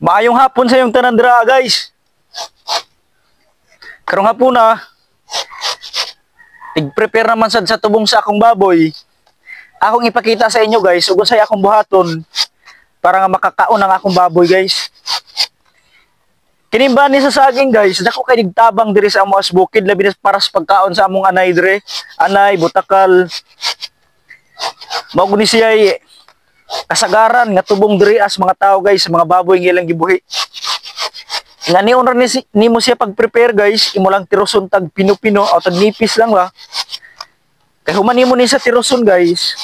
Maayong hapon sa iyong tanan dira, guys. Karong hapon na, tig-prepare naman sad sa tubong sa akong baboy. Akong ipakita sa inyo, guys, ug unsay akong buhaton para nga makakaon ang akong baboy, guys. Kining bani sa saging, guys, dako kay nigtabang diri sa amo as bukid, labi na para sa pagkaon sa among anay dire, anay butakal. Mao ni siya kasagaran nga tubong diri as mga tao, guys, mga baboy nga ilang gibuhi. Nga nion ra ni nimo siya pag-prepare, guys, imo lang tiroson tag pino-pino o tag nipis lang ba. Kay human nimo ni sa tiroson, guys,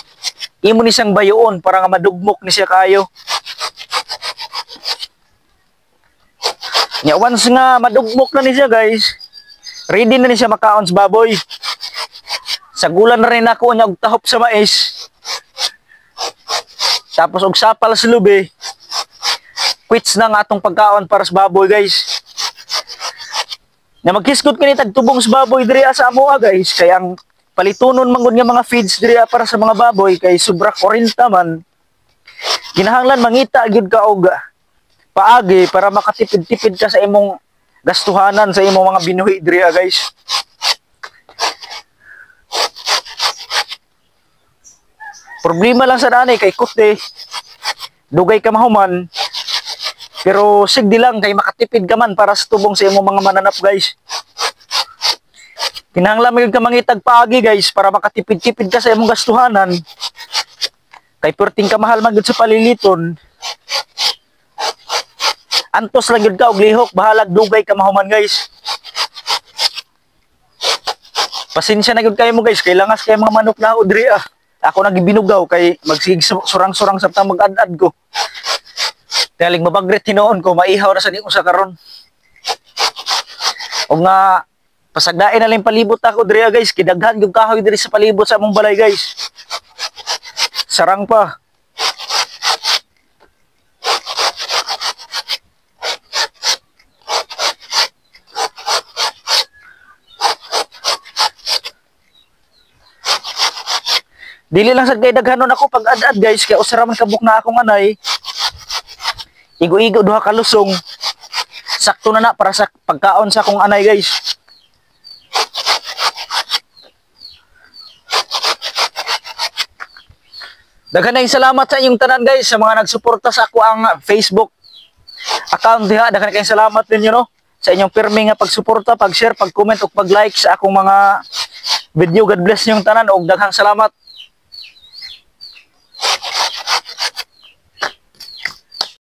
imo ni siyang bayoon para nga madugmok ni siya kayo. Nya once nga madugmok na ni siya, guys, ready na ni siya makaon sa baboy. Sagulan na rin ako niya og tahop sa mais. Tapos og sapal sa lubi. Quits na nga atong pagkaon para sa baboy, guys. Na maghisgot kini tag tubong sa baboy diri sa amoa, guys, kay ang palitunon manggod nga mga feeds diri para sa mga baboy kay sobra 40 man. Kinahanglan mangita gyud ka og paagi para makatipid-tipid ka sa imong gastuhanan sa imong mga binuhi diri, guys. Problema lang sa dani kay kute dugay ka mahuman, pero sigdi lang kay makatipid ka man para sa tubong sa imong mga mananap, guys. Kinahanglan man ka mangitag paagi, guys, para makatipid-tipid ka sa imong gastuhanan. Kay perting ka mahal man gud sa paliliton. Antos lang gyud ka og lihok, bahalag dugay ka mahuman, guys. Pasensya na gyud kayo mo, guys, kay langas kay mga manok na diri ah. Ako nagibinugaw kay magsig surang-surang sa mag-ad-ad ko. Daling mabagret hinuon ko, maihaw na sa di sa karon. O nga pasagdain na lang palibot ako diri, guys, kidaghan gyud kahoy diri sa palibot sa among balay, guys. Sarang pa. Dili lang sad kay daghanon ako pag ad-ad, guys, kay usara man kabuk na akong anay. Igo-igo duha ka lusong. Sakto na na para sa pagkaon sa akong anay, guys. Daghan na salamat sa inyong tanan, guys, sa mga nagsuporta sa ako ang Facebook account diha. Daghan kayong salamat ninyo, no, sa inyong pirmi nga pagsuporta, pag-share, pag-comment ug pag-like sa akong mga video. God bless ninyong tanan ug daghang salamat.